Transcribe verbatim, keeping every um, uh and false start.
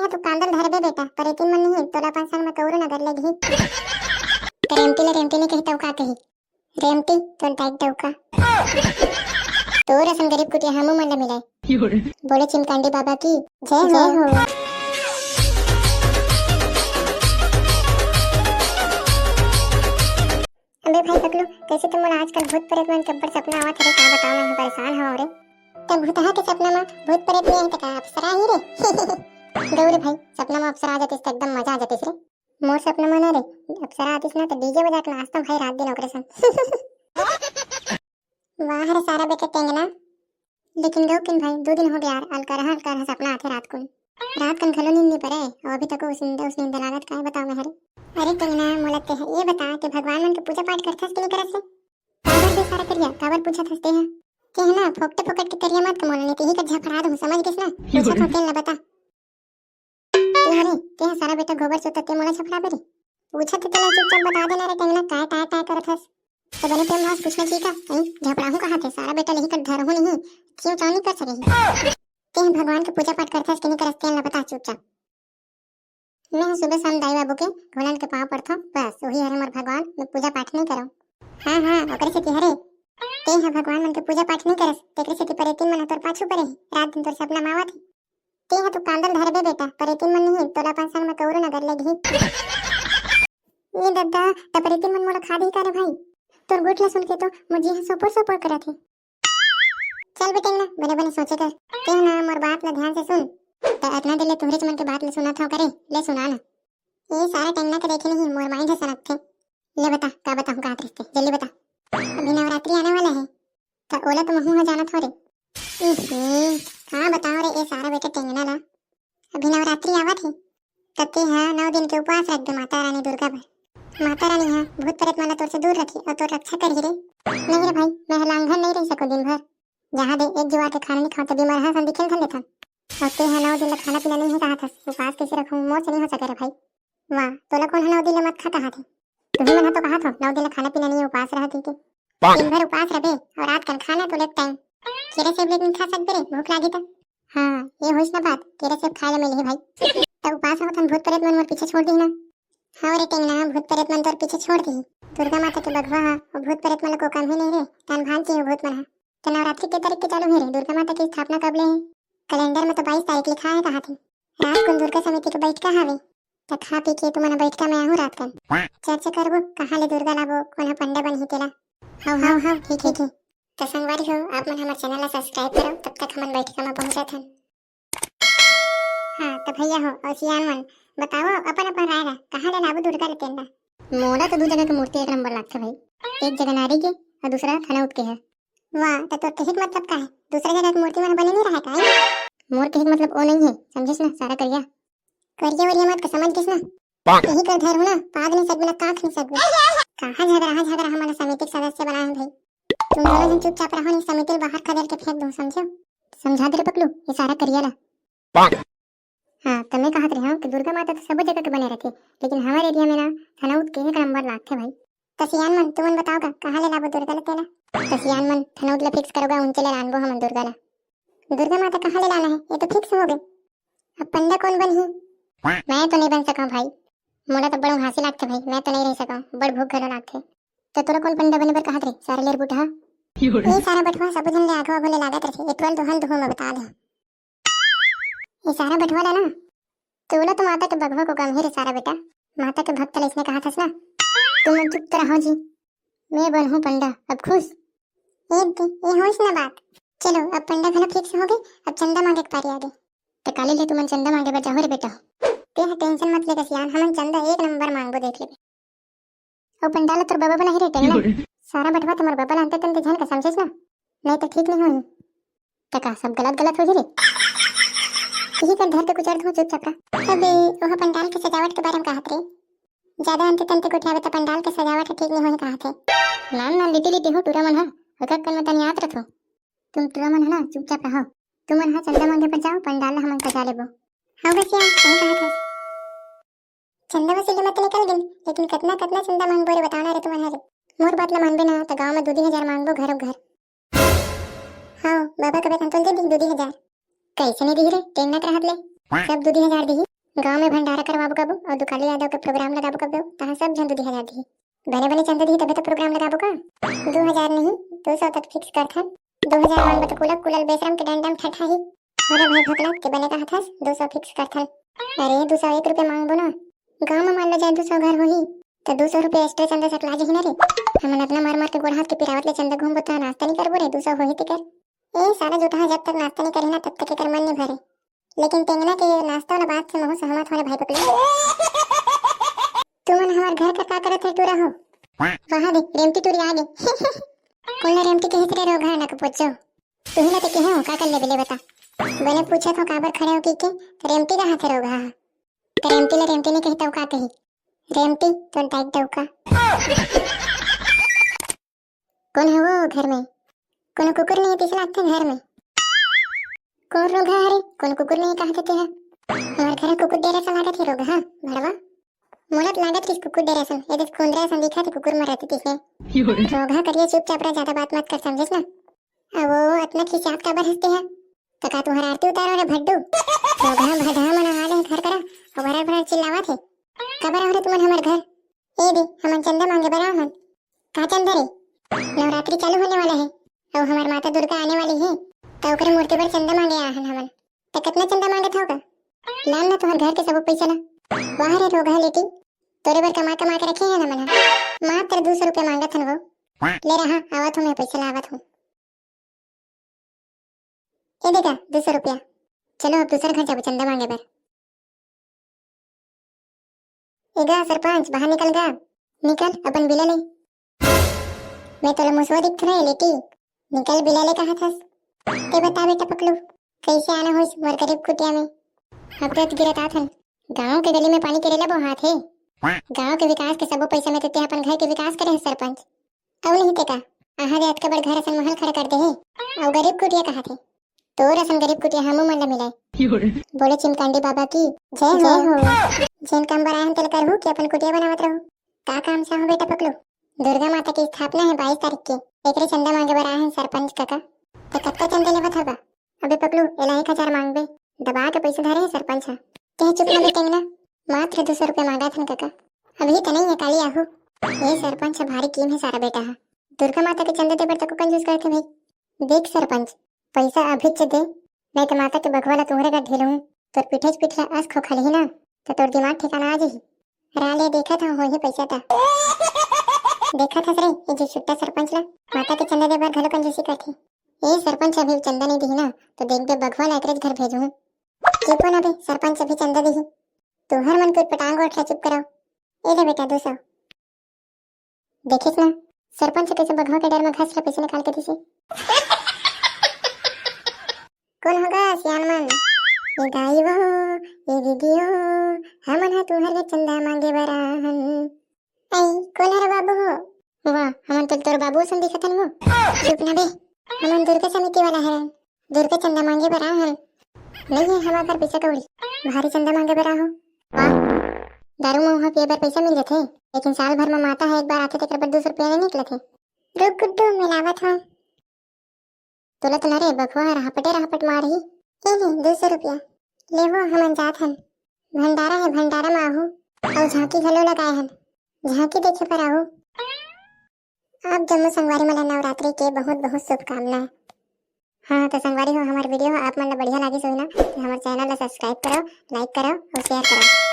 तू कांदल धरबे बेटा, परेतिन मन नहीं, तोला अपन संग में कौरू नगर ले गही। त रेमटी ले रेमटी नहीं कही, तव का कही? रेमटी, तोर दाई डौका। तोर असन गरीब कुटिया हमू मन ला मिलाय। बोले चिमकांडी बाबा की जय हो। अबे भाई पकलू, कैसे तो मोला आजकल भूत प्रेत मन के बड़ सपना आवत हरे, का बताओ, मैं परेशान हूँ रे। तब भूतहा के सपना में भूत प्रेत नहीं है तो का अप्सरा ही रे? गौरे भाई, सपना में अप्सरा आ जातीस तो एकदम मजा आ जातीस रे। मोर सपना में ना रे, अप्सरा आतीस ना तो डीजे बजा के नाचता भाई रात दिन ओकरे संग। वाह रे सारा बेटा टेंगना। लेकिन गौकिन भाई, दो दिन हो गया यार, अलकरहा अलकरहा सपना आथे रात कुन। रात कन घलो नींद नहीं परे, और अभी तक उस नींद, उस नींद लागत, काय बताओ मैं हरे। अरे टेंगना, मोला ते ये बता कि भगवान मन के पूजा पाठ करथस कि नहीं करस रे? काबर बे सारा करिया, काबर पूछत हस ते हा? के है ना, फोकटे फोकट के करिया मत कमोला, नहीं ते ही का झपरा दूं, समझ गेस ना? पूछत हो तेन ला बता। ते हरे, ते ह सारा बेटा गोबर चोता, ते मोला झपराबे रे। पूछत हे तेला चुपचाप बता देना रे टेंगना, काय टाय टाय करत हस? ते बने प्रेम भाव से पूछना चाहिए का? अई, झपराहूं कहा थे, सारा बेटा लेही कर धरहूं नहीं, क्यों चाव नहीं कर सके ही। ते ह भगवान के पूजा पाठ करथस कि नहीं करस, तेन ला बता चुपचाप। मैं ह सुबह शाम दाई बाबू के घोलन के पाँव पड़थों, बस वही हरे मोर भगवान, मैं पूजा पाठ नहीं करूं। हाँ, हाँ, ओकरे सेती हरे। ते ह भगवान मन के पूजा पाठ नहीं करस, तेकरे सेती परेतिन मन ह तोर पाछू परे हे, रात दिन तोर सपना मावत हे। ते ह तो कांदल धरबे बेटा, परेतिन मन नहीं, तोला अपन संग में कौरू नगर ले गही। ए दद्दा, त परेतिन मन मोला खा देही का रे भाई? तोर गोठ ला सुन के तो मोर जी ह सोपोर सोपोर करत हे। चल बे टेंगना, बने बने सोचे कर। ते ह ना मोर बात ला ध्यान से सुन। त अतना देर ले तुहरेच मन के बात ला सुनत हव करे, ले सुना ना। ए सारा टेंगना के देखे नहीं, मोर माइंड ह सनकथे। ले बता, का बताहूं, का रिश्ते, जल्दी बता। अभी नवरात्रि आने वाला है, त ओला तो महू ह जानत हो रे। इही, का बताओ रे ए सारा बेटा टेंगना ला। अभी नवरात्रि आवत हे, त ते ह नौ दिन के उपवास रख दे माता रानी दुर्गा बर। माता रानी ह भूत प्रेत मन ला तोर से दूर रखी और तोर रक्षा करही रे। नहीं रे भाई, मैं ह लांघन नहीं रह सको दिन भर। जहाँ दे एक जुआर के खाना नहीं खाओ त बीमार ह सन दिखेल धन लेथन। और ते ह नौ दिन ले खाना पीना नहीं है कहा था, उपवास कैसे रखूं, मोर से नहीं हो सके रे भाई। वाह, तोला कौन ह नौ दिन ले मत खा कहा थे? तुम्ही मन ह तो कहा थो नौ दिन ले खाना पीना नहीं है, उपवास रह के। दिन भर उपवास रहे और रात कन खाना तो लेट टाइम। केरा सेब लेकिन खा सकबे रे, भूख लागी त। हाँ, ये होइस ना बात, केरा सेब खाए ले मिलही भाई। त उपवास रहो थन भूत प्रेत मन मोर पीछे छोड़ दी ना। हाँ रे टेंगना, भूत प्रेत मन तोर पीछे छोड़ दी। दुर्गा माता के बघवा हा, वो भूत प्रेत मन को कम ही नहीं रे, तन भान चाहिए भूत मन हा। त नवरात्रि के तारीख के चालू हे रे, दुर्गा माता के स्थापना कब ले हे? कैलेंडर में तो बाईस तारीख लिखा है कहा थे। रात को दुर्गा समिति के बैठका हावे। त खा पी के तुमन बैठका में आहू रात कन। चर्चा करबो कहाँ ले दुर्गा लाबो, कोन ह पंडा बनही तेला। हव, हव, हव, ठीक हे, ठीक हे। त संगवारी हो, आप मन हमर चैनल ला सब्सक्राइब करो, तब तक हमन बैठका में पहुंचत हन। हाँ, त भैया हो, अउ सियान मन, बताओ अपन अपन राय ला, कहाँ ले लाबो दुर्गा ले तेन ला? मोला तो दू जगह के मूर्ति एक नंबर लागथे भाई, एक जगह नारी के अउ दूसरा थनौत के हे। वाह, त तोर कहे के मतलब का हे? दूसरा जगह के मूर्ति मन बने नहीं रहे का? मोर कहे के मतलब ओ नहीं हे, समझिस ना, सारा करिया। करिया वरिया मत का समझ गिस ना। यही कर धर हूँ ना, पाद नहीं सकबे ना काख नहीं सकबे। कहाँ झगड़ा, हाँ झगड़ा, हमन समिति के सदस्य बनाए हैं भाई। तुम दोनों जन चुपचाप रहो, नहीं समिति ल बाहर खदेड़ के फेंक दूँ, समझो? समझा दे रे पकलू, ये सारा करिया ला। हाँ, त मैं कहत रहे हूँ कि दुर्गा माता तो सब जगह के बने रहती, लेकिन हमारे एरिया में ना थनौत के एक नंबर लागथे भाई। त सियान मन, तुमन बताओ गा, कहाँ ले लाबो दुर्गा ले तेला? त सियान मन, थनौत ले फिक्स करो गा, उनचे ले लानबो हमन दुर्गा ला। दुर्गा माता कहाँ ले लाना है, ये तो फिक्स हो गए। अब पंडा कौन बनही? मैं तो नहीं बन सकूँ भाई, मोला तो बड़ उहासी लागथे भाई, मैं तो नहीं रह सकूँ, बड़ भूख घलो लागथे। तो तोरा कौन पंडा बने बर कहत रे, सारा लेर बुटहा? ये सारा बटवा सबो झन ले आघो आघो ले लागत रथे, ये टोल दोहन दुहू में बता दे। ये सारा बटवा ला ना, तोला तो माता के बघवा को कम ही रे सारा बेटा, माता के भक्त ला इसने कहा थस ना, तुम चुप तो रहो जी। मैं बनहूँ पंडा, अब खुश? ए दे, ये होइस ना बात। चलो, अब पंडा घलो फिक्स हो गए, अब चंदा मांगे के पारी आ गए। त काली ले तुमन चंदा मांगे बर जाहो रे बेटा। ते ह टेंशन मत ले गा सियान, हमन चंदा एक नंबर मांगबो, देख लेबे। अउ पंडाल तोर बाबा बनाही रे टेंगना। सारा बटवा तुम्हार बाबा ला अंते तंते झन का समझेस ना, नहीं तो ठीक नहीं होही। त का सब गलत गलत होही रे? इही कर धर के गुजर दूँ चुपचाप रह। अबे, ओह पंडाल के सजावट के बारे में कहत रे। ज्यादा अंते तंते गोठियाबे त पंडाल के सजावट ह ठीक नहीं होही कहत हे। नान नान लिटी लिटी हो टूरा मन ह, ओकर कन में तनी आत रथो। तुम टूरा मन ह ना चुपचाप रहो। तुमन ह चंदा मांगे बर जाओ, पंडाल ला हमन सजा लेबो। हाँ बस यार, सही कहत हस। चंदा वसूली में तो निकल गिन, लेकिन कतना कतना चंदा मांगबो रे, बताओ ना रे तुमन ह रे। मोर बात ला मानबे ना त गाँव में दू दू हजार मांगबो घरो घर। हाँ, बाबा कबे कंतोल दे दी दू दू हजार। कैसे नहीं दी रे, टेंगना के रहत ले। सब दू दू हजार दी। गांव में भंडारा करवाबो कबो अउ दुकालू यादव के प्रोग्राम लगाबो कबो, तहां सब झन दू दू हजार दिही। बने बने चंदा दिही तभे तो प्रोग्राम लगाबो का। दू हजार नहीं, दू सौ तक फिक्स करथन। दू हजार मांगबो तो कुलक कुलल बेशरम के डंडम ठठाही। अरे भाई भकला के बने कहत हस, दू सौ फिक्स करथन। अरे दू सौ एक रुपया मांगबो ना, गांव में मान लो जाए दू सौ घर होही, तो दू सौ रुपया एक्स्ट्रा चंदा सकला जही ना रे। हमन अतना मार मार के गोड़ हाथ के पिरावत ले चंदा घूमबो त नाश्ता नहीं करबो रे, दू सौ होही तेकर। ए सारा जोटहा जब तक नाश्ता नहीं करे ना तब तक एकर मन नहीं भरे। लेकिन टेंगना के ये नाश्ता वाला बात से महू सहमत होले भाई पकलू। तुमन हमार घर का का करत है टूरा हो? वहां दे रेमटी टूरी आ गे। कोन ला रेमटी कहिस रे रोगहा ना के पोचो। तुही ला तो कहे हो का कर ले बिले बता। बने पूछत हो काबर खड़े हो की के, तो रेमटी कहा थे रोगहा। तो रेमटी ला रेमटी नहीं कही तो का कही? रेमटी तो डाइट दऊ का। कौन है वो घर में? कोनो कुकुर नहीं है, पीछे लागते घर में। कौन रोगहा हरे? कोनो कुकुर नहीं कहा देते हैं। हमारे घर में कुकुर डेरा सा लागत है रोगहा, भड़वा। मोला तो लागत किस कुकुर डेरा सन, ये देख कुंदरा सन दिखा थे कुकुर मर रहते तीसने। रोगहा करिए चुपचाप रह, ज्यादा बात मत कर समझेस ना। अब वो अतना खिसियात काबर हंसते हैं? तो का तुम्हारा आरती उतारो रे भड्डू? रोगहा भदहा मन आ रहे घर करा, और भरर भरर चिल्लावत है। काबर आ रहे तुमन हमर घर? ए दे, हमन चंदा मांगे बर आहन। का चंदा रे? नवरात्रि चालू होने वाला है, अउ हमार माता दुर्गा आने वाली है, त ओकरे मूर्ति बर चंदा मांगे आहन हमन। त कितना चंदा मांगत हव का? लान ना तुहर घर के सबो पैसा ला। वाह रे रोगहा लेटी, तोरे बर कमा कमा के रखे हैं हमन ह। मात्र दू सौ रुपया मांगत हन वो। ले रहा, आवत हूँ मैं, पैसा लावत हूँ। ए दे गा, दू सौ रुपया। चलो अब दूसर घर जाबो चंदा मांगे बर। ए गा सरपंच, बाहर निकल गा। निकल, अपन बिला ले। मैं तोला मुसवा दिखत हूँ रे लेटी। निकल बिला ले कहा थस। ते बता बेटा पकलू, कैसे आना होइस मोर गरीब कुटिया में? हबरत गिरत आथन। गांव के गली में पानी करेला बोहात हे। गांव के विकास के सबो पैसा में ते, ते अपन घर के विकास करे हे सरपंच। अउ नहीं ते का, आहा दे अतका बड़ घर असन महल खड़ा कर दे हे, अउ गरीब कुटिया कहा थे। तोर असन गरीब कुटिया हमू मन ला मिले। बोले चिमकांडी बाबा की जय हो। जेन काम बर आए हन तेला करहू कि अपन कुटिया बनावत रहू? का काम चाहो बेटा पकलू? दुर्गा माता की स्थापना है बाईस तारीख के, एकरे चंदा मांगे बर आए हन सरपंच काका। ते कतका चंदा लेवत हव गा? अबे पकलू, एला एक हजार मांगबे, दबा के पैसा धरे हे सरपंच ह। कहे चुप ना बे टेंगना, मात्र दू सौ रुपया मांगत हन काका। अभी त नहीं है, काली आहू। ये सरपंच ह भारी कीम है सारा बेटा ह। दुर्गा माता के चंदा दे बर तको कंजूस करथे भाई। देख सरपंच, पैसा अभी च दे, नहीं तो माता के बघवा ला तुहरे का ढेलहूं, तोर पीठे पीठ ला अस खोखलही ना, तो तोर दिमाग ठिकाना आ जाही। रा ले देखत हूँ होही पैसा ता। देखत हस रे, ये जो छुट्टा सरपंच ला, माता के चंदा दे बर घलो कंजूसी करथे। ए सरपंच अभी चंदा नहीं दिही ना, तो देख बे बघवा ला एकरेच घर भेजहूं। चुप हो ना बे, सरपंच अभी चंदा दिही। तुहर मन के उटपटांग गोठ ला चुप कराओ। ए ले बेटा दू सौ। देखिस ना, सरपंच कैसे बघवा के डर में घास ला पैसे निकाल के दिसे। कौन होगा सियान मन? ये दाई वो, ये दीदी हो, हमन हा तुहर के चंदा मांगे बर आहन। आई, कौन हर बाबू हो? वाह, हमन तो तोर बाबू सन दिखत हन वो। चुप ना बे, हमन दुर्गा समिति वाला हरन। दुर्गा चंदा मांगे बर आहन। नहीं है हमार घर पैसा कौड़ी, भारी चंदा मांगे बर आहो। वाह, दारू महुआ पिए बर पैसा मिल जथे, लेकिन साल भर में माता है एक बार आथे तेकर बर दू सौ रुपया नहीं निकलथे। रुक गुड्डू, मिलावत हूँ। तोला तो ना रे बघवा हर हपटे रहपट मारही। ए ले दू सौ रुपया, ले वो हमन जात हन। भंडारा है, भंडारा में आहू, अउ झांकी घलो लगाए हन, झांकी देखे पर आहू। आप जम्मो संगवारी मन ला नवरात्रि के बहुत बहुत शुभकामना। हाँ तो संगवारी हो, हमार वीडियो आप मन ला बढ़िया लागिस होही ना, तो हमार चैनल ला सब्सक्राइब करो, लाइक करो और शेयर करो।